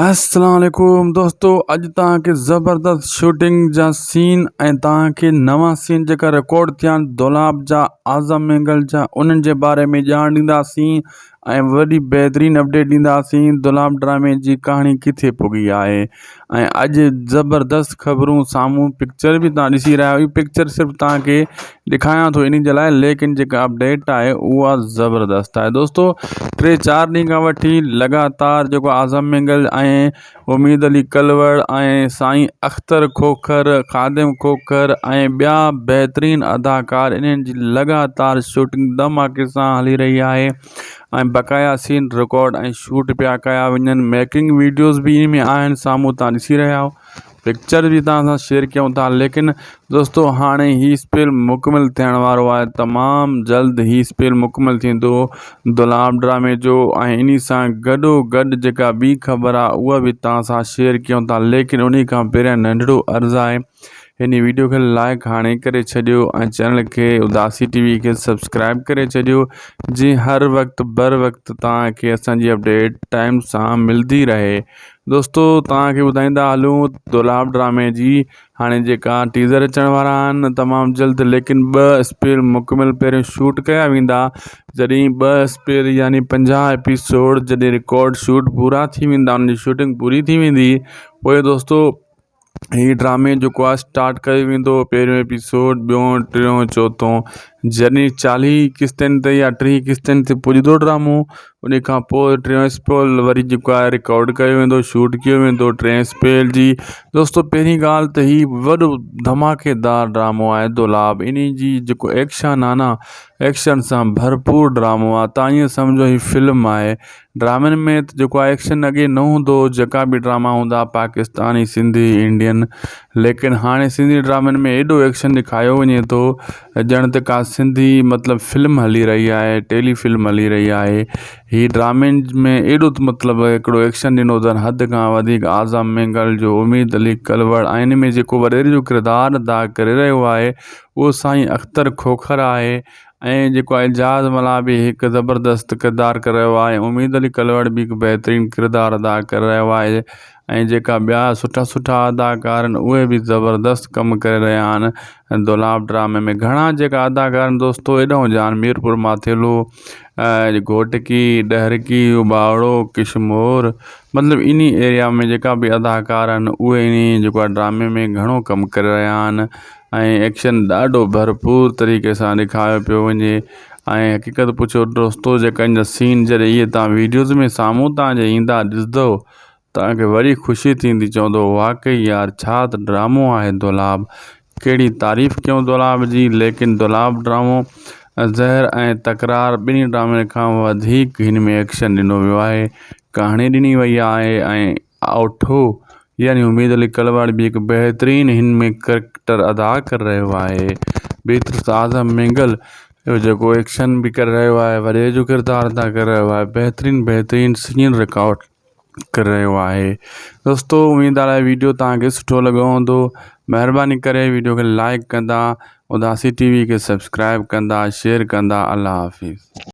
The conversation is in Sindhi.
السلام عليڪم دوستو اڄ توهان کي زبردست شوٽنگ جا سين ۽ توهان کي نوان سين جيڪا رڪارڊ ٿيا آهن دولاب جا اعظم مينگل جا انهن جي باري ۾ ڄاڻ ڏينداسين ۽ وڏي بهترين اپڊيٽ ڏينداسين دولاب ڊرامي جي ڪهاڻي ڪٿي پڳي آهي ۽ اڄ زبردست خبرون سامهون پڪچر به توهان ڏسي رهيا آهيو پڪچر صرف توهان کي ڏيکاريان ٿو انهي جي لاء ليڪن جيڪا اپڊيٽ آهي اها زبردست آهي دوستو ٽي چار ڏينهن کان وٺي لڳاتار جيڪو اعظم مينگل ۽ اميد علي ڪلوڙ ۽ سائين اختر کوکر خادم کوکر ۽ ٻيا بهترين اداڪار انهن جي لڳاتار شوٽنگ ڌماڪي سان هلي رهي آهي ۽ بقايا سين رڪارڊ ۽ شوٽ پيا ڪيا وڃن ميڪنگ ويڊيوز به ان ۾ آهن سامهون تان ڏسي رهيا آهيو پڪچر به توهان سان شيئر ڪيون ٿا ليڪن دوستو هاڻي هي اسپيل مڪمل ٿيڻ وارو آهي تمام جلد هي اسپيل مڪمل ٿيندو دولاب ڊرامي جو ۽ انهي سان گڏو گڏ جيڪا ٻي خبر آهي اها به توهان سان شيئر ڪيون ٿا ليڪن انهي کان پهريان ننڍڙو عرض آهي هن ويڊيو کي لائڪ هاڻي ڪري ڇڏيو ۽ چينل کي اداسي ٽي وي کي سبسڪرائب ڪري ڇڏيو جي هر وقت بر وقت توهان کي اسان جي اپڊيٽ ٽائيم سان ملدي رهي دوستو توهان کي ٻڌائيندا هلون دولاب ڊرامي جي هاڻي جيڪا ٽيزر اچڻ وارا آهن تمام جلد ليڪن ٻه اسپيل مڪمل پهريون شوٽ ڪيا ويندا جڏهن ٻه اسپيل يعني 50 ايپيسوڊ جڏهن رڪارڊ شوٽ پورا ٿي ويندا ان جي شوٽنگ پوري ٿي ويندي پوء دوستو هي ڊرامي جيڪو آهي اسٽارٽ ڪيو ويندو پهريون ايپيسوڊ ٻيون ٽيون چوٿون جڏهن چاليهه قسطن تي يا ٽيهه قسطن تي پڄندو ڊرامو ان کان پوء ٽيون اسپيل وري جيڪو آهي رڪارڊ ڪيو ويندو شوٽ ڪيو ويندو ٽئين اسپيل جي دوستو پهرين ڳالهه ته هي وڏو ڌماڪيدار ڊرامو آهي دولاب انهي جي جيڪو ايڪشن آهي نه ايڪشن سان ڀرپور ڊرامو آهي تان ائين سمجهو هي فلم آهي ڊرامن ۾ ته جيڪو آهي ايڪشن اڳي نه هوندو هو جيڪا به ڊراما هوندا هئا پاڪستاني سنڌي انڊين ليڪن هاڻي سنڌي ڊرامن ۾ ايڏو ايڪشن ڏيکاريو وڃي ٿو ڄڻ ته ڪا سنڌي مطلب فلم هلي رهي آهي ٽيلي فلم هلي رهي آهي هي ڊرامن ۾ ايڏو ته مطلب هڪڙو ايڪشن ڏنو اٿن حد کان وڌيڪ اعظم مينگل جو اميد علي ڪلوڙ ۽ ان ۾ جيڪو وڏيري جو ڪردار ادا ڪري رهيو آهي اهو سائين اختر کوکر آهي ۽ جيڪو اعجاز ملاح به هڪ زبردست ڪردار ڪري رهيو آهي اميد علي ڪلوڙ به هڪ بهترين ڪردار ادا ڪري رهيو آهي ۽ جيڪا ٻيا سٺا سٺا اداڪار آهن اهي به زبردست ڪم ڪري رهيا آهن دولاب ڊرامي ۾ گهڻا جيڪا اداڪار آهن دوستو ايڏانهن جان ميرپور ماٿيلو گهوٽڪي ڏهرڪي اٻاوڙو ڪشمور مطلب انهي ايريا ۾ جيڪا به اداڪار آهن اهي انهي جيڪو آهي ڊرامي ۾ گهڻو ڪم ڪري رهيا آهن ۽ ايڪشن ڏاڍو ڀرپور طريقي سان ڏيکاريو پيو وڃي ۽ حقيقت پڇو دوستو جيڪا ان جا سين جڏهن اهي تان ويڊيوز ۾ سامهون تان جي ايندا ڏسندو تان کي وري خوشي ٿيندي چوندو واقعي يار ڇا ته ڊرامو آهي دولاب ڪهڙي تعريف ڪيون دولاب جي ليڪن دولاب ڊرامو زهر ۽ تڪرار ٻنهي ڊرامن کان وڌيڪ هن ۾ ايڪشن ڏنو ويو آهي ڪهاڻي ڏني وئي آهي ۽ اوٺو يعني اميد علي ڪلواڙ به هڪ بهترين هن ۾ ڪريڪٽر ادا ڪري رهيو آهي ٻي طرف اعظم مينگل جيڪو ايڪشن به ڪري رهيو آهي وڏي جو ڪردار ادا ڪري رهيو آهي بهترين بهترين سين رڪارڊ ڪري رهيو آهي دوستو اميد آهي ويڊيو توهان کي سٺو لڳو هوندو مهرباني ڪري ويڊيو کي لائڪ ڪندا اداسي ٽي وي کي سبسڪرائب ڪندا شيئر ڪندا الله حافظ.